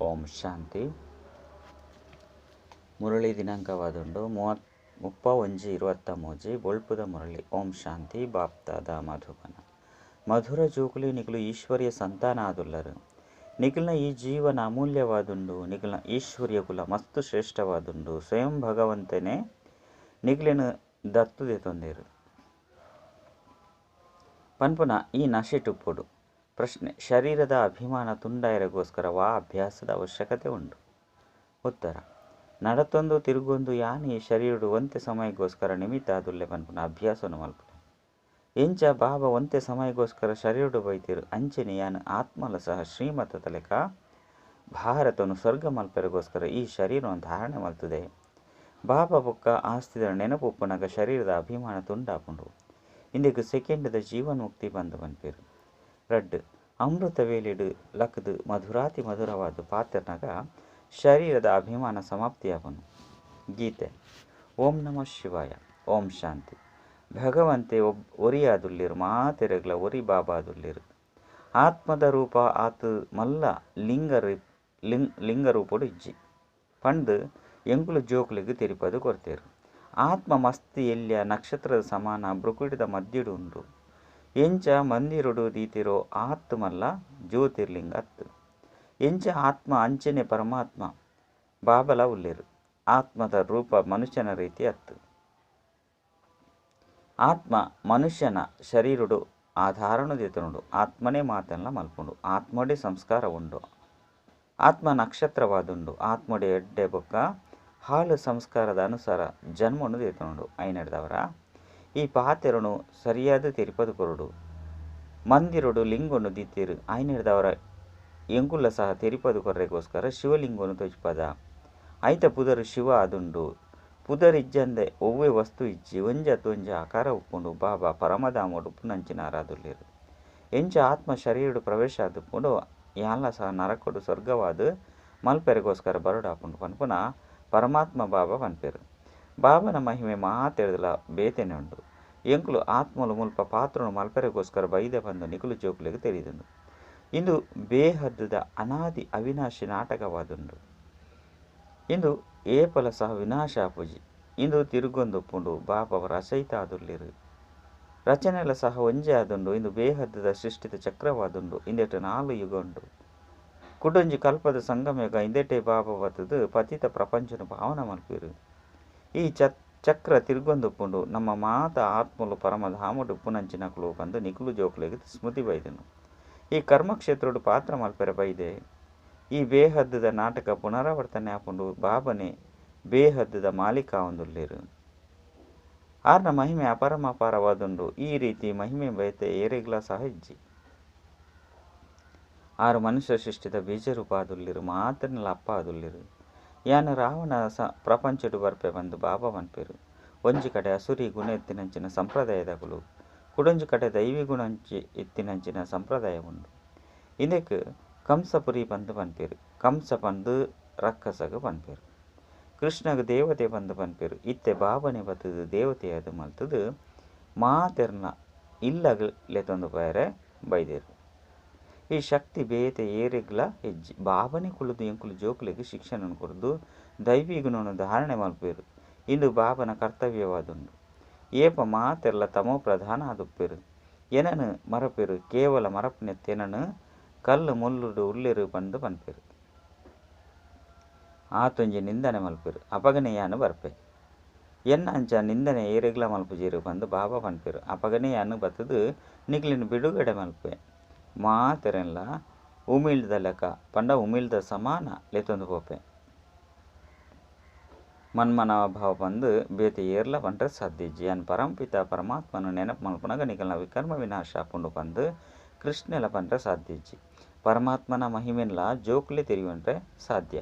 ಓಂ ಶಾಂತಿ. ಮುರಳಿ ದಿನಾಂಕವಾದುಂಡು 31/23 ಬೊಳ್ಪುದ ಮುರಳಿ. ಓಂ ಶಾಂತಿ. ಬಾಪ್ತಾದ ಮಧುಬನ. ಮಧುರ ಜೋಕುಲಿ ನಿಕುಲು ಈಶ್ವರ್ಯ ಸಂತಾನ ಆದುಲ್ಲರು. ನಿಖಲ್ನ ಈ ಜೀವನ ಅಮೂಲ್ಯವಾದುಂಡು. ನಿಖಲ್ನ ಈಶ್ವರ್ಯ ಕುಲ ಮಸ್ತು ಶ್ರೇಷ್ಠವಾದುಂಡು. ಸ್ವಯಂ ಭಗವಂತನೇ ನಿಖಲಿನ ದತ್ತುದೆ ತೊಂದೇರು ಪನ್ಪುನ ಈ ನಶೆಟುಪ್ಪುಡು. ಪ್ರಶ್ನೆ: ಶರೀರದ ಅಭಿಮಾನ ತುಂಡಾಯರೆಗೋಸ್ಕರ ವಾ ಅಭ್ಯಾಸದ ಅವಶ್ಯಕತೆ ಉಂಡು? ಉತ್ತರ: ನಡತೊಂದು ತಿರುಗೊಂದು ಯಾನೆ ಈ ಶರೀರಡು ಒಂತೆ ಸಮಯಗೋಸ್ಕರ ನಿಮಿತ್ತ ಆದುಲ್ಲೆ ಪನ್ಪುನ ಅಭ್ಯಾಸನು ಮಲ್ಪುಲೆ. ಎಂಚ ಬಾಬಾ ಒಂತೆ ಸಮಯಗೋಸ್ಕರ ಶರೀರಡು ಬೈತಿರು ಅಂಚನೆ ಯಾನು ಆತ್ಮಲ ಸಹ ಶ್ರೀಮತ ತಲೆಕ ಭಾರತನು ಸ್ವರ್ಗ ಮಲ್ಪೆರೆಗೋಸ್ಕರ ಈ ಶರೀರವನ್ನು ಧಾರಣೆ ಮಲ್ತದೆ. ಬಾಬಾ ಬೊಕ್ಕ ಆಸ್ತಿದ ನೆನಪು ಉಪ್ಪುನಗ ಶರೀರದ ಅಭಿಮಾನ ತುಂಡಾಪುಂಡು. ಇಂದೆಗ್ ಸೆಕೆಂಡ್ದ ಜೀವನ್ಮುಕ್ತಿ ಬಂದು ಪನ್ಪೇರು. ರಡ್ಡ್ ಅಮೃತ ವೇಲಿಡು ಲಕ್ದು ಮಧುರಾತಿ ಮಧುರವಾದ ಪಾತ್ರನಾಗ ಶರೀರದ ಅಭಿಮಾನ ಸಮಾಪ್ತಿಯಾಪನು. ಗೀತೆ. ಓಂ ನಮಃ ಶಿವಾಯ. ಓಂ ಶಾಂತಿ. ಭಗವಂತೆ ಒರಿಯಾದುಲ್ಲಿರು ಮಾತೆರೆಗ್ಲ ಒರಿ ಬಾಬಾದುಲ್ಲಿರು. ಆತ್ಮದ ರೂಪ ಆತು ಮಲ್ಲ ಲಿಂಗರೂಪಡು ಇಜ್ಜಿ ಪಂಡು ಎಂಕುಲು ಜೋಕುಲಿಗೆ ತೆರಿಪದು ಕೊರ್ತೇರು. ಆತ್ಮ ಮಸ್ತ್ ಎಲ್ಯ ನಕ್ಷತ್ರದ ಸಮಾನ ಬ್ರುಕುಟಿದ ಮಧ್ಯಡು ಉಂಡು. ಎಂಚ ಮಂದಿರುಡು ದೀತಿರೋ ಆತ್ಮಲ್ಲ ಜ್ಯೋತಿರ್ಲಿಂಗ ಅತ್ತು. ಎಂಚ ಆತ್ಮ ಅಂಚನೆ ಪರಮಾತ್ಮ ಬಾಬಲ ಉಲ್ಲೇರು. ಆತ್ಮದ ರೂಪ ಮನುಷ್ಯನ ರೀತಿ ಅತ್ತು. ಆತ್ಮ ಮನುಷ್ಯನ ಶರೀರುಡು ಆಧಾರನು ದೇತನುಡು. ಆತ್ಮನೇ ಮಾತನ್ನ ಮಲ್ಪುಂಡು. ಆತ್ಮಡೆ ಸಂಸ್ಕಾರ ಉಂಡು. ಆತ್ಮ ನಕ್ಷತ್ರವಾದುಂಡು. ಆತ್ಮಡೆ ಎಡ್ಡೆ ಬೊಕ್ಕ ಹಾಲು ಸಂಸ್ಕಾರದ ಅನುಸಾರ ಜನ್ಮನು ದೇತನುಡು. ಐನಡ್ದವರ ಈ ಪಾತೆರನು ಸರಿಯಾದ ತೆರಿಪದು ಕೊರಡು. ಮಂದಿರುಡು ಲಿಂಗನ್ನು ದಿತ್ತೀರು. ಐನಡ್ದವರ ಎಂಕುಲ ಸಹ ತೆರಿಪದು ಕೊರ್ರೆಗೋಸ್ಕರ ಶಿವಲಿಂಗನು ತೋಜಿಪದ. ಐತ ಪುದರು ಶಿವ ಆದುಂಡು. ಪುದರಿಜ್ಜಂದೆ ಒವ್ವೆ ವಸ್ತು ಇಜ್ಜಿ. ಒಂಜ ತೊಂಜ ಆಕಾರ ಉಪ್ಪುಂಡು. ಬಾಬಾ ಪರಮಧಾಮಡು ಪುನಂಚಿನಾರಾದುಲ್ಲೇರು. ಎಂಚ ಆತ್ಮ ಶರೀರಡು ಪ್ರವೇಶ ಆದುಪ್ಪುಂಡು ಯಾನ್ಲ ಸಹ ನರಕೊಡು ಸ್ವರ್ಗವಾದ ಮಲ್ಪೆರೆಗೋಸ್ಕರ ಬರಡಾಪುಂಡು ಪನ್ಪುನ ಪರಮಾತ್ಮ ಬಾಬಾ ಪನ್ಪೇರು. ಬಾಬನ ಮಹಿಮೆ ಮಾತೆರ್ದಲ ಬೇತೆನೆ ಉಂಡು. ಎಂಕುಲು ಆತ್ಮಲು ಮುಲ್ಪ ಪಾತ್ರನು ಮಲ್ಪೆರೆಗೋಸ್ಕರ ಬೈದ ಬಂದು ನಿಕುಲು ಜೋಕುಲಿಗೆ ತೆರಿದುಂಡು. ಇಂದು ಬೇಹದ್ದುದ ಅನಾದಿ ಅವಿನಾಶಿ ನಾಟಕವಾದುಂಡು. ಇಂದು ಏಪಲ ಸಹ ವಿನಾಶ ಆಪುಜಿ. ಇಂದು ತಿರುಗೊಂದುಪ್ಪುಂಡು. ಬಾಬಾ ರಚಯಿತ ಆದುಲ್ಲೇರು. ರಚನೆಲ ಸಹ ಒಂಜೆ ಆದುಂಡು. ಇಂದು ಬೇಹದ್ದುದ ಸೃಷ್ಟಿದ ಚಕ್ರವಾದುಂಡು. ಇಂದೆಟು 4 ಯುಗ ಉಂಡು. ಕುಡೊಂಜಿ ಕಲ್ಪದ ಸಂಗಮಯುಗ ಇಂದೆಟೆ ಬಾಬಾ ಬತ್ತದು ಪತಿತ ಪ್ರಪಂಚನು ಭಾವನ ಮಲ್ಪೇರು. ಈ ಚಕ್ರ ತಿರುಗೊಂದುಪ್ಪುಂಡು. ನಮ್ಮ ಮಾತ ಆತ್ಮಲು ಪರಮಧಾಮಡು ಪುನಂಚಿನಕುಲು ಬಂದು ನಿಕುಲು ಜೋಕುಲೆಗ್ ಸ್ಮೃತಿ ಬೈದನು. ಈ ಕರ್ಮಕ್ಷೇತ್ರಡು ಪಾತ್ರ ಮಲ್ಪೆರೆ ಬೈದೆ. ಈ ಬೇಹದ್ದುದ ನಾಟಕ ಪುನರಾವರ್ತನೆ ಆಪುಂಡು. ಬಾಬನೆ ಬೇಹದ್ದುದ ಮಾಲೀಕ ಆವೊಂದುಲ್ಲೇರು. ಆರ್ನ ಮಹಿಮೆ ಅಪರಮಾಪಾರವಾದುಂಡು. ಈ ರೀತಿ ಮಹಿಮೆ ಬಯತೆ ಏರೆಗ್ಲ ಸಹ ಇಜ್ಜಿ. ಆರು ಮನುಷ್ಯ ಸೃಷ್ಟಿದ ಬೀಜರೂಪ ಆದುಲ್ಲೇರು. ಮಾತ್ರನಲ ಅಪ್ಪ ಆದುಲ್ಲೇರು. ಯಾನು ರಾವಣ ಪ್ರಪಂಚಡು ಬರ್ಪೆ ಬಂದು ಬಾಬಾ ಪನ್ಪೇರು. ಒಂಜಿ ಕಡೆ ಅಸುರಿ ಗುಣ ಎತ್ತಿನಂಚಿನ ಸಂಪ್ರದಾಯದಕುಲು, ಕುಡೊಂಜಿ ಕಡೆ ದೈವಿ ಗುಣಂಚಿ ಎತ್ತಿನಂಚಿನ ಸಂಪ್ರದಾಯ ಉಂಡು. ಇಂದಕ್ಕೆ ಕಂಸಪುರಿ ಬಂದು ಪನ್ಪೇರು. ಕಂಸ ಬಂದು ರಕ್ಕಸಗ ಪನ್ಪೇರು. ಕೃಷ್ಣಗ ದೇವತೆ ಬಂದು ಪನ್ಪೇರು. ಇತ್ತೆ ಬಾಬನೆ ಬತ್ತದು ದೇವತೆಯಾದ ಮಲ್ತದು ಮಾತೆರ್ನ ಇಲ್ಲಗ ಲೆತೊಂದು ಪೇರೆ ಬೈದೇರು. ಈ ಶಕ್ತಿ ಬೇತೆ ಏರೆಗ್ಲ ಹೆಜ್ಜಿ. ಬಾಬನೆ ಕುಳಿದು ಎಂಕುಲು ಜೋಕುಲಿಗೆ ಶಿಕ್ಷಣ ಕೊರದು ದೈವಿ ಗುಣವನ್ನು ಧಾರಣೆ ಮಲ್ಪೇರು. ಇಂದು ಬಾಬನ ಕರ್ತವ್ಯವಾದುಂಡು. ಏಪ ಮಾತೆರ್ಲ ತಮೋ ಪ್ರಧಾನ ಆದುಪ್ಪೇರು. ಎನನು ಮರಪೇರು. ಕೇವಲ ಮರಪುನೆತ್ತೆನನು ಕಲ್ಲು ಮುಳ್ಳುಡು ಉಲ್ಲೇರು ಬಂದು ಪನ್ಪೇರು. ಆತೊಂಜಿ ನಿಂದನೆ ಮಲ್ಪೇರು. ಅಪಗನೆ ಯಾನು ಬರ್ಪೆ. ಎನ್ನ ಅಂಚ ನಿಂದನೆ ಏರೆಗ್ಲ ಮಲ್ಪುಜೀರು ಬಂದು ಬಾಬಾ ಪನ್ಪೇರು. ಅಪಗನೆ ಯಾನು ಬತ್ತದು ನಿಕ್ಲಿನ ಬಿಡುಗಡೆ ಮಲ್ಪೆ. ಮಾತೆರೆಲ್ಲ ಉಮಿಳ್ದ ಲೆಕ್ಕ ಪಂಡ ಉಮಿಳ್ದ ಸಮಾನ ಲೆತೊಂದು ಪೋಪೆ. ಮನ್ಮನಾಭಾವ ಬಂದು ಬೇತೆ ಏರ್ಲ ಪಂಡ್ರೆ ಸಾಧ್ಯಜ್ಜಿ. ಅನ್ ಪರಂಪಿತ ಪರಮಾತ್ಮನು ನೆನಪು ಮಲ್ಪುನಗ ನಿಕಲ್ನ ವಿಕರ್ಮ ವಿನಾಶ ಆಪುಂಡು ಪಂದು ಕೃಷ್ಣೆಲ ಪಂಡ್ರೆ ಸಾಧ್ಯಜ್ಜಿ. ಪರಮಾತ್ಮನ ಮಹಿಮೆನ್ಲ ಜೋಕುಲೆ ತೆರಿಯುವಂಡ್ರೆ ಸಾಧ್ಯ.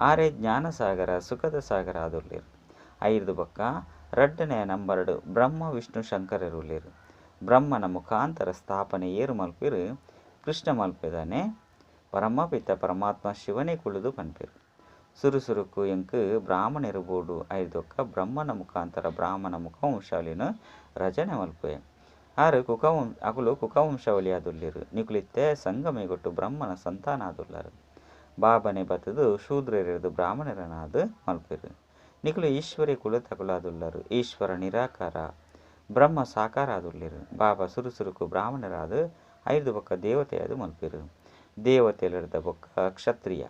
ಆರೆ ಜ್ಞಾನಸಾಗರ ಸುಖದ ಸಾಗರ ಆದುಲ್ಲೇರು. ಐದು ಬೊಕ್ಕ 2ನೇ ನಂಬರ್ಡು ಬ್ರಹ್ಮ ವಿಷ್ಣು ಶಂಕರರುಲ್ಲೇರು. ಬ್ರಹ್ಮನ ಮುಖಾಂತರ ಸ್ಥಾಪನೆ ಏರು ಮಲ್ಪಿರು ಕೃಷ್ಣ ಮಲ್ಪೆದಾನೆ ಪರಮಪಿತ ಪರಮಾತ್ಮ ಶಿವನೇ ಕುಳಿದು ಪನ್ಪೇರು. ಸುರುಸುರುಕು ಎಂಕು ಬ್ರಾಹ್ಮಣರು ಬೋಡು. ಐದೊಕ್ಕ ಬ್ರಹ್ಮನ ಮುಖಾಂತರ ಬ್ರಾಹ್ಮಣ ಮುಖವಂಶಾವಳಿನ ರಚನೆ ಮಲ್ಪೆ. ಆರು ಅಕುಲು ಕುಕವಂಶಾವಳಿ ಆದುಲ್ಲೇರು. ನಿಕುಲಿತ್ತೆ ಸಂಗಮೆಗೊಟ್ಟು ಬ್ರಹ್ಮನ ಸಂತಾನ ಆದುಲ್ಲರು. ಬಾಬನೆ ಬತ್ತದು ಶೂದ್ರರೆರ್ದು ಬ್ರಾಹ್ಮಣರನಾದ್ ಮಲ್ಪೆರು. ನಿಕುಲು ಈಶ್ವರಿ ಕುಲತಕುಲಾದುಲ್ಲರು. ಈಶ್ವರ ನಿರಾಕಾರ, ಬ್ರಹ್ಮ ಸಾಕಾರ ಆದುಲ್ಲೆರು. ಬಾಬಾ ಸುರು ಸುರುಕು ಬ್ರಾಹ್ಮಣರಾದ ಐದು ಬೊಕ್ಕ ದೇವತೆಯಾದ ಮಲ್ಪೆರು. ದೇವತೆಲರ್ದ ಬೊಕ್ಕ ಕ್ಷತ್ರಿಯ.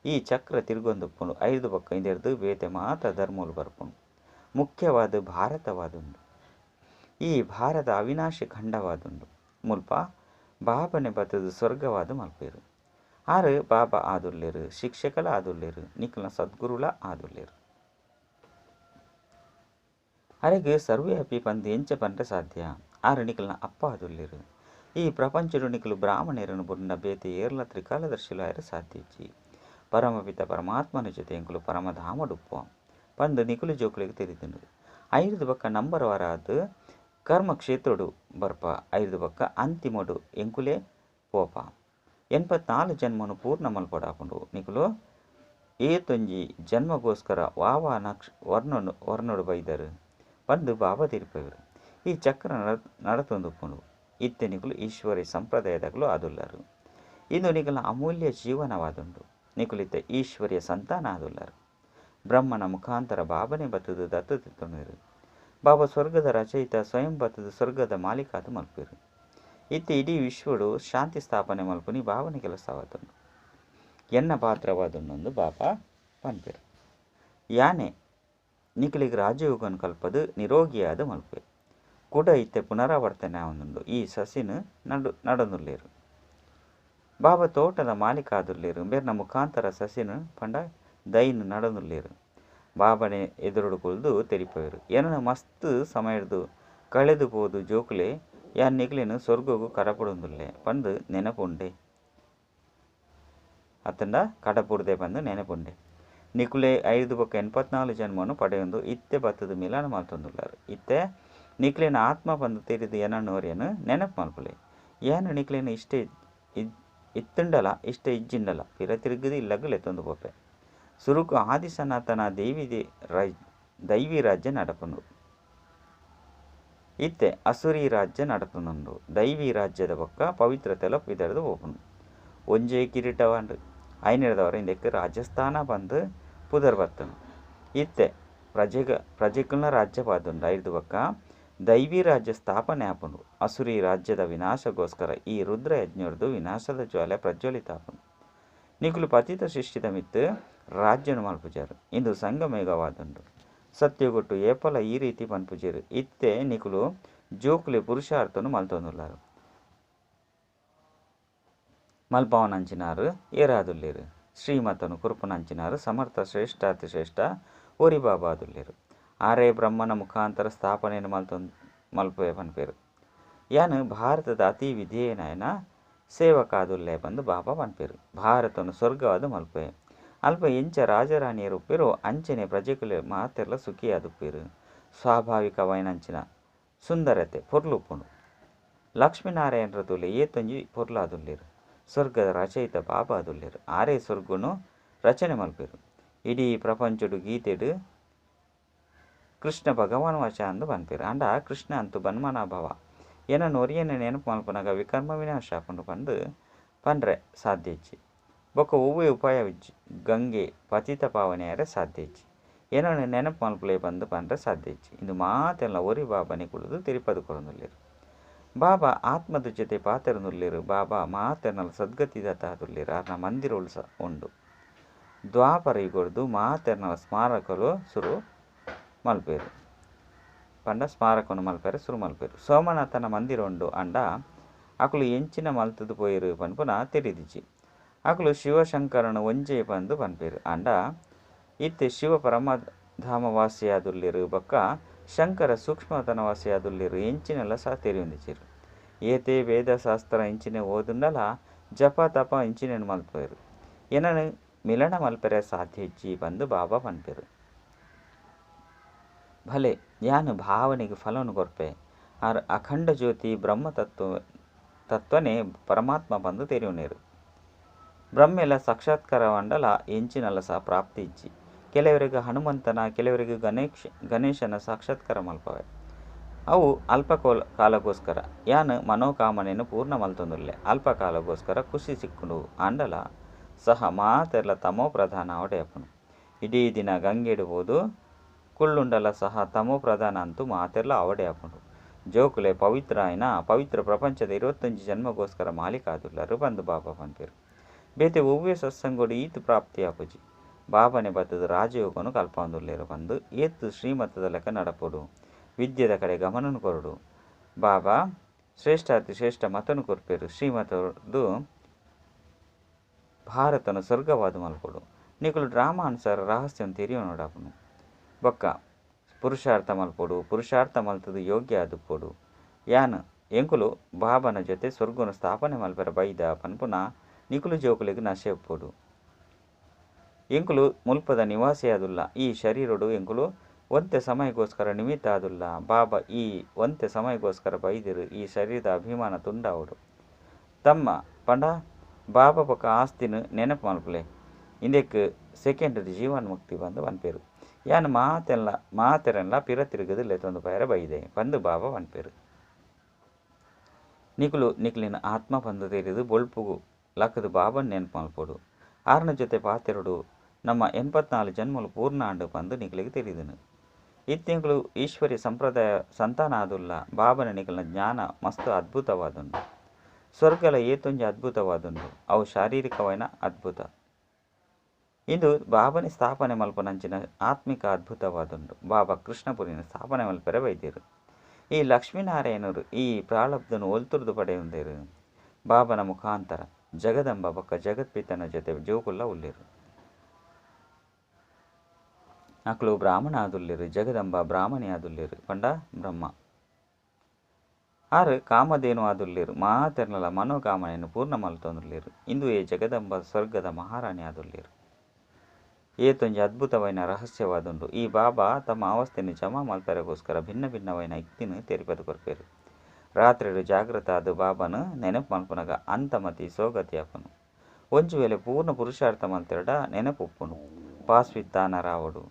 ಈ ಚಕ್ರ ತಿರುಗೊಂದುಪ್ಪುಂಡು. ಐದು ಬೊಕ್ಕ ಇಂದೆರ್ದು ಬೇತೆ ಮಾತ ಧರ್ಮಲು ಬರ್ಪುಂಡು. ಮುಖ್ಯವಾದ ಭಾರತವಾದುಂಡು. ಈ ಭಾರತ ಅವಿನಾಶಿ ಖಂಡವಾದುಂಡು. ಮುಲ್ಪ ಬಾಬನೆ ಬತ್ತದು ಸ್ವರ್ಗವಾದ ಮಲ್ಪೆರು. ಆರು ಬಾಬಾ ಆದುಲ್ಲೆರು, ಶಿಕ್ಷಕಲ ಆದುಲ್ಲೆರು, ನಿಕುಲ್ನ ಸದ್ಗುರುಲ ಆದುಲ್ಲೆರು. ಅರೆಗ್ ಸರ್ವವ್ಯಾಪಿ ಪಂದ್ ಎಂಚ ಪಂಡ ಸಾಧ್ಯ? ಆರು ನಿಕುಲ್ನ ಅಪ್ಪ ಆದುಲ್ಲೆರು. ಈ ಪ್ರಪಂಚಡು ನಿಕುಲು ಬ್ರಾಹ್ಮಣರನ್ನು ಬುಡ್ನ ಬೇತೆ ಏರ್ಲ ತ್ರಿಕಾಲದರ್ಶಿಲು ಆಯೆರೆ ಸಾಧ್ಯ ಇಜ್ಜಿ. ಪರಮಪಿತ ಪರಮಾತ್ಮನ ಜೊತೆ ಎಂಕುಲು ಪರಮಧಾಮಡುಪ್ಪ ಪಂದ್ ನಿಕುಲು ಜೋಕುಲೆಗ್ ತೆರಿದುಂಡು. ಐರ್ದ್ ಬೊಕ್ಕ ನಂಬರ್ ವಾರಾದ್ ಕರ್ಮಕ್ಷೇತ್ರಡು ಬರ್ಪ. ಐರ್ದ್ ಬೊಕ್ಕ ಅಂತಿಮಡು ಎಂಕುಲೇ ಪೋಪ. 84 ಜನ್ಮನು ಪೂರ್ಣ ಮಲ್ಪೊಡಾಪುಂಡು. ನಿಕುಲು ಏತೊಂಜಿ ಜನ್ಮಗೋಸ್ಕರ ವಾವಾ ನಕ್ಷ ವರ್ಣನು ವರ್ಣಡು ಬೈದರು ಪಂದ್ ಬಾಬಾ ತೆರಿಪವರು. ಈ ಚಕ್ರ ನಡತೊಂದುಪ್ಪುಂಡು. ಇತ್ತೆ ನಿಕುಲು ಈಶ್ವರಿ ಸಂಪ್ರದಾಯದಕುಲು ಆದುಲ್ಲರು. ಇಂದು ನಿಕುಲ್ನ ಅಮೂಲ್ಯ ಜೀವನವಾದುಂಡು. ನಿಕುಲಿತ್ತ ಈಶ್ವರ್ಯ ಸಂತಾನ ಆದುಲ್ಲರು. ಬ್ರಹ್ಮನ ಮುಖಾಂತರ ಬಾಬನೆ ಬತ್ತದು ದತ್ತು ತಿತ್ತೊಣರು. ಬಾಬಾ ಸ್ವರ್ಗದ ರಚಯಿತ ಸ್ವಯಂ ಬತ್ತದು ಸ್ವರ್ಗದ ಮಾಲೀಕಾದ ಮಲ್ಪೆರು. ಇತ್ತೆ ಇಡೀ ವಿಶ್ವಡು ಶಾಂತಿ ಸ್ಥಾಪನೆ ಮಲ್ಪುನಿ ಬಾಬನ ಕೆಲಸವಾದುಂಡು. ಎನ್ನ ಪಾತ್ರವಾದುಂಡು ಬಾಬಾ ಪನ್ಪೆರು. ಯಾನೆ ನಿಕುಲಿಗ್ ರಾಜಯೋಗನ್ ಕಲ್ಪದು ನಿರೋಗಿಯಾದ ಮಲ್ಪೆ. ಕುಡ ಇತ್ತೆ ಪುನರಾವರ್ತನೆ ಆವೊಂದುಂಡು. ಈ ಸಸಿನ ನಡೊಂದುಲ್ಲೆರು. ಬಾಬಾ ತೋಟದ ಮಾಲೀಕ ಆದುಲ್ಲೆರು. ಬೇರ್ನ ಮುಖಾಂತರ ಸಸಿನ ಪಂಡ ದೈನ್ ನಡೊಂದುಲ್ಲೆರು. ಬಾಬನೆ ಎದುರುಡು ಕುಲ್ದು ತೆರಿಪವೆರು. ಎನನ ಮಸ್ತ್ ಸಮಯರ್ದು ಕಳೆದು ಪೋದು ಜೋಕುಲೆ ಯಾನ್ ನಿಕುಲೆನ್ ಸ್ವರ್ಗಗು ಕಡಪುಡುಂದುಲ್ಲೆ ಪಂದ್ ನೆನಪುಂಡೆ. ಅತ್ತಂಡ ಕಡಪುಡ್ದೆ ಪಂದ್ ನೆನಪುಂಡೆ. ನಿಕುಲೆ ಐದು ಬೊಕ್ಕ 84 ಜನ್ಮನು ಪಡೆಯೊಂದು ಇತ್ತೆ ಬತ್ತದು ಮಿಲನ ಮಲ್ತೊಂದುಲ್ಲರು. ಇತ್ತೆ ನಿಕುಲೆನ ಆತ್ಮ ಪಂದ್ ತೆರಿದು ಎನನೋರಿಯನು ನೆನಪು ಮಲ್ಪುಲೆ. ಯಾನ್ ನಿಕುಲೆನ ಇಷ್ಟ ಇತ್ತುಂಡಲ ಇಷ್ಟ ಇಜ್ಜಿಂಡಲ ಪಿರ ತಿರುಗುದು ಇಲ್ಲಗ್ ಲೆತ್ತೊಂದು ಪೋಪೆ. ಸುರುಕು ಆದಿ ಸನಾತನ ದೇವಿ ದೈವಿ ರಾಜ್ಯ ನಡಪುಂಡು. ಇತ್ತೆ ಅಸುರಿ ರಾಜ್ಯ ನಡತೊಂದುಂಡು. ದೈವಿ ರಾಜ್ಯದ ಬೊಕ್ಕ ಪವಿತ್ರತೆಲ ಪಿದರ್ದು ಪೋಪುಂಡು. ಒಂಜೇ ಕಿರೀಟವಾಂಡು ಐನೆರ್ದವರ ಇಂದಕ್ಕೆ ರಾಜಸ್ಥಾನ ಬಂದು ಪುದರ್ ಬತ್ತನು. ಇತ್ತೆ ಪ್ರಜೆಕುಲ್ನ ರಾಜ್ಯವಾದುಂಡು. ಐದು ಬೊಕ್ಕ ದೈವಿ ರಾಜ್ಯ ಸ್ಥಾಪನೆ ಆಪುಂಡು. ಅಸುರಿ ರಾಜ್ಯದ ವಿನಾಶಗೋಸ್ಕರ ಈ ರುದ್ರ ಯಜ್ಞರ್ದು ವಿನಾಶದ ಜ್ವಾಲೆ ಪ್ರಜ್ವಲಿತ ಆಪುಂಡು. ನಿಕುಲು ಪತಿತ ಸೃಷ್ಟಿದ ಮಿತ್ತು ರಾಜ್ಯನು ಮಲ್ಪುಜಾರು. ಇಂದು ಸಂಗಮೇಘವಾದುಂಡು. ಸತ್ಯಗೊಟ್ಟು ಏಪಲ ಈ ರೀತಿ ಪನ್ಪುಜೇರು. ಇತ್ತೆ ನಿಕುಲು ಜೋಕುಲೆ ಪುರುಷಾರ್ಥನು ಮಲ್ತೊಂದುಲ್ಲಾರು. ಮಲ್ಪವನಂಚಿನಾರು ಏರಾದುಲ್ಲೇರು. ಶ್ರೀಮತನು ಕುರುಪನಂಚಿನಾರು ಸಮರ್ಥ ಶ್ರೇಷ್ಠ ಅತಿಶ್ರೇಷ್ಠ ಓರಿ ಬಾಬಾದುಲ್ಲೇರು. ಆರೇ ಬ್ರಹ್ಮನ ಮುಖಾಂತರ ಸ್ಥಾಪನೆಯನ್ನು ಮಲ್ಪುವೆ ಪನ್ಪೇರು. ಯಾನು ಭಾರತದ ಅತಿ ವಿಧೇಯನಾಯನ ಸೇವಕಾದುಲ್ಲೆ ಬಂದು ಬಾಬಾ ಪನ್ಪೇರು. ಭಾರತನು ಸ್ವರ್ಗವಾದ ಮಲ್ಪುವೆ. ಅಲ್ಪ ಎಂಚ ರಾಜರಾಣಿಯರುಪ್ಪೇರು ಅಂಚನೆ ಪ್ರಜೆಕುಲೆ ಮಾತೆರ್ಲ ಸುಖಿಯಾದುಪ್ಪೇರು. ಸ್ವಾಭಾವಿಕವಾಯಿನಂಚಿನ ಸುಂದರತೆ ಪೊರ್ಲುಪ್ಪುಂಡು. ಲಕ್ಷ್ಮೀನಾರಾಯಣರ ತುಲೆ ಏತೊಂಜಿ ಪೊರ್ಲಾದುಲ್ಲೇರು. ಸ್ವರ್ಗದ ರಚಯಿತ ಬಾಬಾ ಆದುಲ್ಲೇರು. ಆರೇ ಸ್ವರ್ಗನು ರಚನೆ ಮಲ್ಪೇರು. ಇಡೀ ಪ್ರಪಂಚಡು ಗೀತೆಡು ಕೃಷ್ಣ ಭಗವಾನ್ ವಚ ಅಂದು ಪನ್ಪೇರು. ಅಂಡ ಕೃಷ್ಣ ಅಂತು ಬನ್ಮನಾಭವ ಏನನ್ನು ಒರಿಯನೆ ನೆನಪು ಮಲ್ಪುನಗ ವಿಕರ್ಮ ವಿನಾಶ ಆಪುಂಡು ಪಂದು ಪನ್ರೆ ಸಾಧ್ಯ ಇಜ್ಜಿ. ಬೊಕ್ಕ ಒವ್ವೇ ಉಪಾಯವಿಜ್ಜಿ. ಗಂಗೆ ಪತಿತ ಪಾವನೆಯರೆ ಸಾಧ್ಯ ಇಜ್ಜಿ. ಏನನ್ನು ನೆನಪು ಮಲ್ಪುಲೆ ಬಂದು ಪನ್ರೆ ಸಾಧ್ಯ ಇಜ್ಜಿ. ಇಂದು ಮಾತೆಲ್ಲ ಒರಿ ಬಾಬನೆ ಕುಳಿದು ತಿರುಪದು ಕೊರೊಂದುಲ್ಲೆರು. ಬಾಬಾ ಆತ್ಮದ ಜೊತೆ ಪಾತೆರೊಂದುಲ್ಲೆರು. ಬಾಬಾ ಮಾತೆರ್ನಲ ಸದ್ಗತಿದಾತ ಆದುಲ್ಲೆರು. ಆರ್ನ ಮಂದಿರೊಳು ಸಹ ಉಂಡು. ದ್ವಾಪರ ಯುಗಡ್ದು ಮಾತೆರ್ನಲ ಸ್ಮಾರಕಲು ಸುರು ಮಲ್ಪೇರು. ಪಂಡ ಸ್ಮಾರಕನು ಮಲ್ಪೆರೆ ಸುರು ಮಲ್ಪೇರು. ಸೋಮನಾಥನ ಮಂದಿರ ಉಂಡು. ಅಂಡ ಅಕುಲು ಎಂಚಿನ ಮಲ್ತದು ಪೋಯೆರು ಪನ್ಪುನ ತೆರಿದಿಜ್ಜಿ. ಅಕುಲು ಶಿವಶಂಕರನ ಒಂಜೇ ಪಂದು ಪನ್ಪೇರು. ಅಂಡ ಇತ್ತೆ ಶಿವ ಪರಮಧಾಮವಾಸಿಯಾದುಲ್ಲೆರು ಬೊಕ್ಕ ಶಂಕರ ಸೂಕ್ಷ್ಮತನವಾಸಿಯಾದುಲ್ಲೆರು ಎಂಚಿನೆಲ್ಲ ಸಹ ತೆರಿಯೊಂದಿಜ್ಜೆರು. ಏತೇ ವೇದಶಾಸ್ತ್ರ ಎಂಚಿನ ಓದುಂಡಲ ಜಪ ತಪ ಎಂಚಿನೇನು ಮಲ್ಪೇರು. ಏನನು ಮಿಲನ ಮಲ್ಪೆರೆ ಸಾಧ್ಯ ಇಜ್ಜಿ ಪಂದು ಬಾಬಾ ಪನ್ಪೇರು. ಭಲೆ ಯಾನು ಭಾವನೆಗೆ ಫಲವನ್ನು ಕೊರ್ಪೆ. ಆರ್ ಅಖಂಡ ಜ್ಯೋತಿ ಬ್ರಹ್ಮ ತತ್ವನೇ ಪರಮಾತ್ಮ ಬಂದು ತೆರಿಯುನೇರು. ಬ್ರಹ್ಮೆಲ ಸಾಕ್ಷಾತ್ಕಾರವಂಡಲ ಎಂಚಿನಲ ಸಹ ಪ್ರಾಪ್ತಿ ಇಜ್ಜಿ. ಕೆಲವರಿಗೆ ಹನುಮಂತನ, ಕೆಲವರಿಗೆ ಗಣೇಶನ ಸಾಕ್ಷಾತ್ಕಾರ ಮಲ್ಪವೆ. ಅವು ಅಲ್ಪ ಕಾಲಗೋಸ್ಕರ. ಯಾನು ಮನೋಕಾಮನೆಯನ್ನು ಪೂರ್ಣ ಮಲ್ತೊಂದುಲ್ಲೆ. ಅಲ್ಪ ಕಾಲಗೋಸ್ಕರ ಖುಷಿ ಸಿಕ್ಕುಂಡು. ಆಂಡಲ ಸಹ ಮಾತೆರ್ಲ ತಮೋ ಪ್ರಧಾನ ಅವಡೆಯಪ್ಪನು ಇಡೀ ದಿನ ಗಂಗೆಡ್ಬೋದು ಕುಳ್ಳುಂಡಲ ಸಹ ತಮೋ ಪ್ರಧಾನ ಅಂತೂ ಮಾತೆರ್ಲ ಅವಡೆಯಪ್ಪನು ಜೋಕುಲೆ ಪವಿತ್ರ ಆಯ್ನ ಪವಿತ್ರ ಪ್ರಪಂಚದ 25 ಜನ್ಮಗೋಸ್ಕರ ಮಾಲೀಕಾದುಲ್ಲರು ಬಂದು ಬಾಬಾ ಪನ್ಪೇರು ಬೇತೆ ಒವ್ವೆ ಸತ್ಸಂಗೋಡು ಈತು ಪ್ರಾಪ್ತಿಯಾಪುಜಿ ಬಾಬನೆ ಬತ್ತದ ರಾಜಯೋಗನು ಕಲ್ಪಂದುಲ್ಲೇರು ಬಂದು ಏತು ಶ್ರೀಮತದ ಲೆಕ್ಕ ನಡಪೊಡು ವಿದ್ಯೆದ ಕಡೆ ಗಮನನು ಕೊರಡು ಬಾಬಾ ಶ್ರೇಷ್ಠಾತಿ ಶ್ರೇಷ್ಠ ಮತನು ಕೊರ್ಪೇರು ಶ್ರೀಮತದ್ದು ಭಾರತನ ಸ್ವರ್ಗವಾದ ಮಲ್ಕೊಡು ನಿಕುಲು ಡ್ರಾಮಾ ಅನುಸಾರ ರಹಸ್ಯಂ ತೆರಿಯೋ ನೋಡಪನು ಬೊಕ್ಕ ಪುರುಷಾರ್ಥ ಮಲ್ಪೊಡು ಪುರುಷಾರ್ಥ ಮಲ್ತದು ಯೋಗ್ಯ ಆದುಪ್ಪೊಡು ಯಾನ್ ಎಂಕುಲು ಬಾಬನ ಜೊತೆ ಸ್ವರ್ಗನು ಸ್ಥಾಪನೆ ಮಲ್ಪೆರ ಬೈದ ಪನ್ಪುನ ನಿಕುಲು ಜೋಕುಲೆಗ್ ನಶೆ ಉಪ್ಪೊಡು ಎಂಕುಲು ಮುಲ್ಪದ ನಿವಾಸಿಯಾದುಲ್ಲ ಈ ಶರೀರಡು ಎಂಕುಲು ಒಂತೆ ಸಮಯಗೋಸ್ಕರ ನಿಮಿತ್ತ ಆದುಲ್ಲ ಬಾಬಾ ಈ ಒಂತೆ ಸಮಯಗೋಸ್ಕರ ಬೈದಿರು ಈ ಶರೀರದ ಅಭಿಮಾನ ತುಂಡಾವಡು ತಮ್ಮ ಪಂಡ ಬಾಬಾ ಪಕ್ಕ ಆಸ್ತಿನ ನೆನಪು ಮಲ್ಪಲೆ ಇಂದೆಕ್ ಸೆಕೆಂಡ್ ಜೀವನ್ ಮುಕ್ತಿ ಬಂದು ಪನ್ಪೇರು ಯಾನ್ ಮಾತೆಲ್ಲ ಮಾತೆರೆಲ್ಲ ಪಿರ ತಿರುಗದು ಲೆತ್ತೊಂದು ಪಯರ ಬೈದೆ ಬಂದು ಬಾಬಾ ಪನ್ಪೇರು ನಿಕುಲು ನಿಕ್ಲಿನ ಆತ್ಮ ಬಂದು ತೆರೆದು ಬೊಳ್ಪುಗು ಲಕ್ಕದು ಬಾಬನ್ ನೆನಪು ಮಲ್ಪೊಡು ಆರನ ಜೊತೆ ಪಾತೆರಡು ನಮ್ಮ 84 ಜನ್ಮಲು ಪೂರ್ಣ ಆಂಡು ಬಂದು ನಿಕ್ಲಿಗೆ ತಿಳಿದನು ಇತ್ತೆಂಕುಲು ಈಶ್ವರಿ ಸಂಪ್ರದಾಯ ಸಂತಾನ ಆದುಲ್ಲ ಬಾಬನ ನಿಕಲ್ನ ಜ್ಞಾನ ಮಸ್ತ್ ಅದ್ಭುತವಾದುಂಡು ಸ್ವರ್ಗಲ ಏತೊಂಜಿ ಅದ್ಭುತವಾದುಂಡು ಅವು ಶಾರೀರಿಕವೈನ ಅದ್ಭುತ ಇಂದು ಬಾಬನೆ ಸ್ಥಾಪನೆ ಮಲ್ಪನಂಚಿನ ಆತ್ಮಿಕ ಅದ್ಭುತವಾದುಂಡು ಬಾಬಾ ಕೃಷ್ಣಪುರಿನ ಸ್ಥಾಪನೆ ಮಲ್ಪೆರೆ ಬೈದಿರು ಈ ಲಕ್ಷ್ಮೀನಾರಾಯಣರು ಈ ಪ್ರಾಳಬ್ಧನು ಒಲ್ತುರ್ದು ಪಡೆಯುಂದೇರು ಬಾಬನ ಮುಖಾಂತರ ಜಗದಂಬ ಬೊಕ್ಕ ಜಗತ್ಪಿತನ ಜೊತೆ ಜೋಕುಲ್ಲ ಉಲ್ಲೇರು ಅಕ್ಲು ಬ್ರಾಹ್ಮಣ ಆದುಲ್ಲೇರು ಜಗದಂಬ ಬ್ರಾಹ್ಮಣಿ ಆದುಲ್ಲೇರು ಪಂಡ ಬ್ರಹ್ಮ ಆರು ಕಾಮಧೇನು ಆದುಲ್ಲೇರು ಮಾತೆರ್ನಲ ಮನೋಕಾಮನೆಯನ್ನು ಪೂರ್ಣ ಮಲ್ತೊಂದುಲ್ಲೇರು ಇಂದು ಏ ಜಗದಂಬ ಸ್ವರ್ಗದ ಮಹಾರಾಣಿ ಆದುಲ್ಲೇರು ಏತೊಂಜಿ ಅದ್ಭುತವೈನ ರಹಸ್ಯವಾದುಂಡು ಈ ಬಾಬಾ ತಮ್ಮ ಅವಸ್ಥೆಯನ್ನು ಜಮಾ ಮಲ್ಪೆರಗೋಸ್ಕರ ಭಿನ್ನ ಭಿನ್ನವೈನ ಇಕ್ತಿನ ತೆರಿಪದು ಕೊರ್ಪೇರು ರಾತ್ರಿಡು ಜಾಗೃತ ಅದು ಬಾಬಾನು ನೆನಪು ಮಲ್ಪನಗ ಅಂತಮತಿ ಸೋಗತಿ ಅಪನು ಒಂಜು ವೇಳೆ ಪೂರ್ಣ ಪುರುಷಾರ್ಥ ಮಲ್ತೆರಡ ನೆನಪು ಉಪ್ಪುನು ಪಾಸ್ವಿತ್ತಾನ ರಾವಡು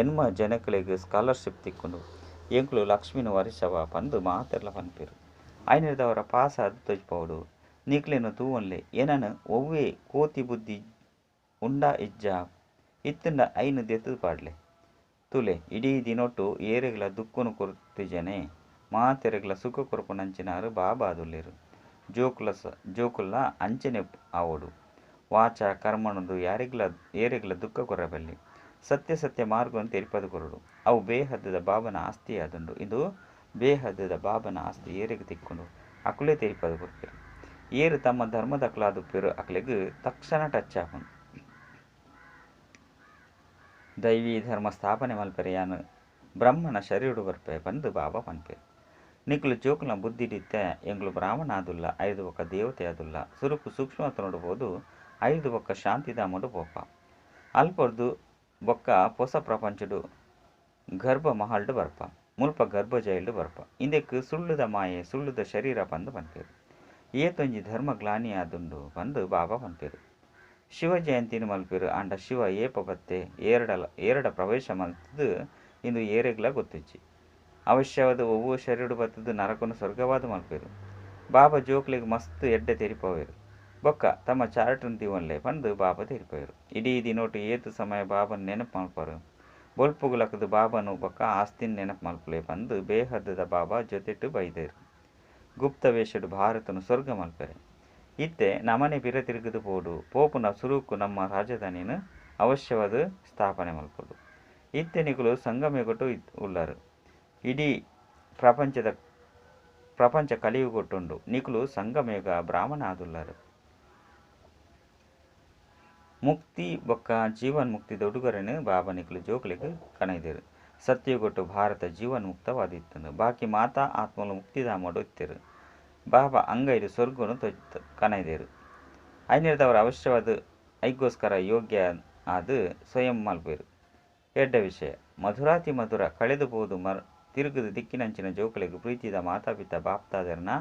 ಎನ್ಮ ಜನಕಲಿಗೆ ಸ್ಕಾಲರ್ಶಿಪ್ ತಿಕ್ಕೊಂಡು ಎಂಕ್ಲು ಲಕ್ಷ್ಮಿನ ವರಿಸವ ಪಂದು ಮಾತೆರ್ಲ ಪನ್ಪೇರು ಐನಿರ್ದವರ ಪಾಸ ಅದು ತೊಜ್ಪವಡು ನಿಕ್ಲೇನು ತೂವನ್ಲೆ ಏನನು ಒವ್ವೇ ಕೋತಿ ಬುದ್ಧಿ ಉಂಡ ಇಜ್ಜ ಇತ್ತಂಡ ಐನು ದೆತ್ತದು ಪಾಡ್ಲೆ ತುಲೆ ಇಡೀ ದಿನೊಟ್ಟು ಏರೆಗ್ಲ ದುಕ್ಕನು ಕೊರ್ತಿಜನೆ ಮಾತೆರೆಗ್ಲ ಸುಖ ಕೊರ್ಪುನಂಚಿನಾರು ಬಾಬಾದುಲ್ಲೇರು ಜೋಕುಲ ಜೋಕುಲ ಅಂಚನೆ ಆವೋಡು ವಾಚ ಕರ್ಮಣದು ಯಾರಿಗ್ಲ ಏರೆಗ್ಲ ದುಃಖ ಕೊರಬಲ್ಲಿ ಸತ್ಯ ಸತ್ಯ ಮಾರ್ಗವನ್ನು ತೆರಿಪದು ಕೊರಡು ಅವು ಬೇಹದ್ದದ ಬಾಬನ ಆಸ್ತಿ ಆದುಂಡು ಇದು ಬೇಹದ್ದದ ಬಾಬನ ಆಸ್ತಿ ಏರೆಗೆ ತಿಕ್ಕೊಂಡು ಅಕುಲೇ ತೆರಿಪದು ಕೊರ್ಪೇರು ಏರು ತಮ್ಮ ಧರ್ಮದ ಅಕ್ಲಾದುಪ್ಪೇರು ಅಕ್ಲೆಗ್ ತಕ್ಷಣ ಟಚ್ ಆಪುಂಡು ದೈವಿ ಧರ್ಮ ಸ್ಥಾಪನೆ ಮಲ್ಪೆರೆ ಯಾನು ಬ್ರಹ್ಮನ ಶರೀರಡು ಬರ್ಪೆ ಬಂದು ಬಾಬಾ ಪನ್ಪೇರು ನಿಕ್ಲು ಜೋಕುಲ ಬುದ್ಧಿಡಿತ್ತೆ ಎಂಗ್ಲು ಬ್ರಾಹ್ಮಣ ಆದುಲ್ಲ 5 ಒಕ್ಕ ದೇವತೆ ಆದುಲ್ಲ ಸುರುಕು ಸೂಕ್ಷ್ಮ ನೋಡಬಹುದು 5 ಒಕ್ಕ ಶಾಂತಿಧಾಮಡು ಪೋಪ ಅಲ್ಪರ್ದು ಬೊಕ್ಕ ಪೊಸ ಪ್ರಪಂಚಡು ಗರ್ಭ ಮಹಲ್ಡು ಬರ್ಪ ಮುಲ್ಪ ಗರ್ಭ ಜೈಲ್ಡು ಬರ್ಪ ಇಂದೆಕ್ ಸುಳ್ಳುದ ಮಾಯೆ ಸುಳ್ಳುದ ಶರೀರ ಬಂದು ಪನ್ಪೇರು ಏತೊಂಜಿ ಧರ್ಮ ಗ್ಲಾನಿ ಆದುಂಡು ಬಂದು ಬಾಬಾ ಪನ್ಪೇರು ಶಿವ ಜಯಂತಿನ ಮಲ್ಪೇರು ಆಂಡ ಶಿವ ಏಪ ಬತ್ತೆ ಏರಡ ಪ್ರವೇಶ ಮಲ್ತದು ಇಂದು ಏರೆಗ್ಲ ಗೊತ್ತಿಚ್ಚಿ ಅವಶ್ಯವಾದ ಒವ್ವು ಶರೀರಡು ಬತ್ತದು ನರಕನು ಸ್ವರ್ಗವಾದ ಮಲ್ಪೇರು ಬಾಬಾ ಜೋಕ್ಲಿಗೆ ಮಸ್ತ್ ಎಡ್ಡೆ ತೆರಿಪವೇರು ಬೊಕ್ಕ ತಮ್ಮ ಚಾರ್ಟನ್ ದಿವನ್ಲೆ ಬಂದು ಬಾಬಾ ತೆರಿಪವೇರು ಇಡೀ ದಿನೋಟು ಏತು ಸಮಯ ಬಾಬನ ನೆನಪು ಮಲ್ಪರು ಬೊಲ್ಪುಗುಲಕದು ಬಾಬನು ಬೊಕ್ಕ ಆಸ್ತಿನ ನೆನಪು ಮಲ್ಪಲೆ ಬಂದು ಬೇಹದ್ದದ ಬಾಬಾ ಜೊತೆಟು ಬೈದೇರು ಗುಪ್ತ ವೇಷಡು ಭಾರತನು ಸ್ವರ್ಗ ಮಲ್ಪೆರೆ ಇತ್ತೆ ನಮನೆ ಪಿರ ತಿರುಗದು ಪೋಡು ಪೋಪುನ ಸುರುಕು ನಮ್ಮ ರಾಜಧಾನಿನ ಅವಶ್ಯವಾದ ಸ್ಥಾಪನೆ ಮಲ್ಪೊಡು ಇತ್ತೆ ನಿಕುಲು ಸಂಗಮೆಗೊಟ್ಟು ಉಳ್ಳರು ಇಡೀ ಪ್ರಪಂಚ ಕಲಿಯುಗೊಟ್ಟುಂಡು ನಿಕುಲು ಸಂಗಮೇಗ ಬ್ರಾಹ್ಮಣ ಆದುಲ್ಲರು ಮುಕ್ತಿ ಬೊಕ್ಕ ಜೀವನ್ ಮುಕ್ತಿ ದೊಡುಗರನು ಬಾಬಾ ನಿಕುಲು ಜೋಕುಲಿಗೆ ಕಣೈದೇರು ಸತ್ಯಗೊಟ್ಟು ಭಾರತ ಜೀವನ್ ಮುಕ್ತವಾದಿತ್ತನು ಬಾಕಿ ಮಾತಾ ಆತ್ಮಲು ಮುಕ್ತಿಧಾಮಡು ಇತ್ತಿರು ಬಾಬಾ ಅಂಗೈದು ಸ್ವರ್ಗನು ಕಣೈದೇರು ಐನಿರ್ದವರ ಅವಶ್ಯವಾದ ಐಗೋಸ್ಕರ ಯೋಗ್ಯ ಆದ ಸ್ವಯಂ ಮಲ್ಪೇರು ಎಡ್ಡ ವಿಷಯ ಮಧುರಾತಿ ಮಧುರ ಕಳೆದು ಬೋದು ತಿರುಗದ ದಿಕ್ಕಿನಂಚಿನ ಜೋಕುಲಿಗೆ ಪ್ರೀತಿದ ಮಾತಾಪಿತ ಬಾಪ್ತಾದರ್ನ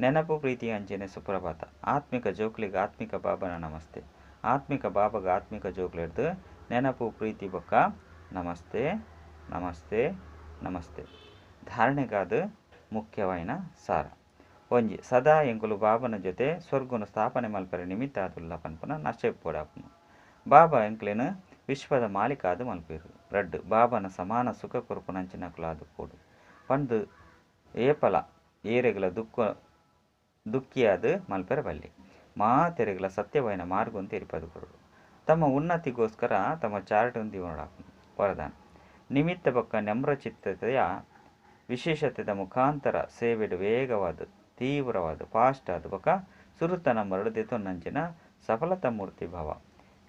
ನೆನಪು ಪ್ರೀತಿ ಅಂಚಿನ ಸುಪ್ರಭಾತ ಆತ್ಮಿಕ ಜೋಕುಲಿಗೆ ಆತ್ಮಿಕ ಬಾಬನ ನಮಸ್ತೆ ಆತ್ಮಿಕ ಬಾಬಗ ಆತ್ಮಿಕ ಜೋಕುಲಿಡ್ದು ನೆನಪು ಪ್ರೀತಿ ಬೊಕ್ಕ ನಮಸ್ತೆ ನಮಸ್ತೆ ನಮಸ್ತೆ. ಧಾರಣೆಗಾದ ಮುಖ್ಯವಾಯಿನ ಸಾರ. ಒಂಜಿ ಸದಾ ಎಂಕುಲು ಬಾಬನ ಜೊತೆ ಸ್ವರ್ಗನು ಸ್ಥಾಪನೆ ಮಲ್ಪರೆ ನಿಮಿತ್ತ ಆದುಲ್ಲ ಪನ್ಪುನ ನಶೆ ಇಪ್ಪೊಡಾಪುಂಡು. ಬಾಬಾ ಎಂಕ್ಲೆನ್ ವಿಶ್ವದ ಮಾಲೀಕ ಆದ್ ಮಲ್ಪೆರ್. ರಡ್ಡ್ ಬಾಬನ ಸಮಾನ ಸುಖ ಕೊರ್ಪುನಂಚಿನಕುಲು ಆದುಪ್ಪೊಡು ಪಂದ್ ಏಪಲ ಏರೆಗ್ಲ ದುಃಖ ದುಃಖಿಯಾದ್ ಮಲ್ಪೆರೆ ಬಲ್ಲಿ. ಮಾತೆರೆಗ್ಲ ಸತ್ಯವಾಯಿನ ಮಾರ್ಗನ್ ತೆರಿಪಾದ್ ಕೊರೊಡು. ತಮ್ಮ ಉನ್ನತಿಗೋಸ್ಕರ ತಮ್ಮ ಚಾರ್ಟ್ ದೀವೊನೊಡಾಪುಂಡು. ವರದಾನ ನಿಮಿತ್ತ ಬೊಕ್ಕ ನಮ್ರಚಿತ್ತತೆಯ ವಿಶೇಷತೆದ ಮುಖಾಂತರ ಸೇವೆಡ್ ವೇಗವಾದ್ ತೀವ್ರವಾದ್ ಫಾಸ್ಟ್ ಆದ್ ಬೊಕ್ಕ ಸುರುತ ನಂಬರ್ಡ್ ದೆತೊನ್ನಂಚಿನ ಸಫಲತಾ ಮೂರ್ತಿ ಭವ.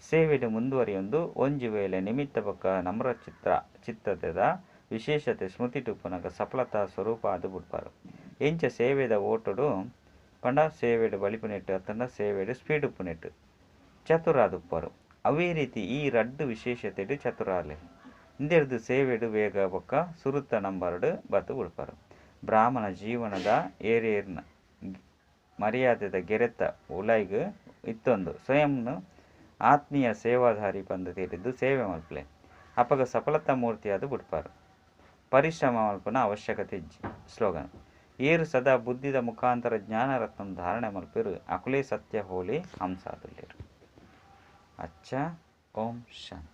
ಸೇವೆಡ್ ಮುಂದುವರಿಯೊಂದು ಒಂಜಿ ವೇಳೆ ನಿಮಿತ್ತ ಬೊಕ್ಕ ನಮ್ರಚಿತ್ರ ಚಿತ್ತತೆದ ವಿಶೇಷತೆ ಸ್ಮೃತಿಟ್ ಉಪ್ಪುನಗ ಸಫಲತಾ ಸ್ವರೂಪ ಆದ್ ಬುಡ್ಪಾರ್. ಇಂಚ ಸೇವೆದ ಓಟೊಡು ಪಂಡ ಸೇವೆಡ್ ಬಲಿಪುನೆಟ್ ಅತ್ತಂಡ ಸೇವೆಡ್ ಸ್ಪೀಡ್ ಉಪ್ಪುನೆಟ್ ಚತುರಾದುಪ್ಪರು. ಅವೇ ರೀತಿ ಈ ರಡ್ಡ್ ವಿಶೇಷತೆಡ್ ಚತುರಾಲೆ ಇಂದೆರ್ದ್ ಸೇವೆಡ್ ವೇಗ ಬೊಕ್ಕ ಸುರುತ ನಂಬರ್ಡ್ ಬತ್ತ್ ಬುಡ್ಪರ್. ಬ್ರಾಹ್ಮಣ ಜೀವನದ ಏರೇರ್ನ ಮರ್ಯಾದೆದ ಗೆರೆತ ಉಲಾಯಿಗ್ ಇತ್ತೊಂದು ಸ್ವಯಂನು ಆತ್ಮೀಯ ಸೇವಾಧಾರಿ ಪಂದ್ ತೆರಿದು ಸೇವೆ ಮಲ್ಪುಲೆ. ಅಪಗ ಸಫಲತಾ ಮೂರ್ತಿಯಾದ್ ಬುಡ್ಪಾರ್. ಪರಿಶ್ರಮ ಮಲ್ಪುನ ಅವಶ್ಯಕತೆ ಇಜ್ಜಿ. ಸ್ಲೋಗನ್ ಏರು ಸದಾ ಬುದ್ಧಿದ ಮುಖಾಂತರ ಜ್ಞಾನರತ್ನ ಧಾರಣೆ ಮಲ್ಪೆರ್ ಅಕುಲೇ ಸತ್ಯ ಹೋಲಿ ಹಂಸಾದುಲ್ಲೆರ್. ಅಚ್ಚ ಓಂ ಶಾಂತಿ.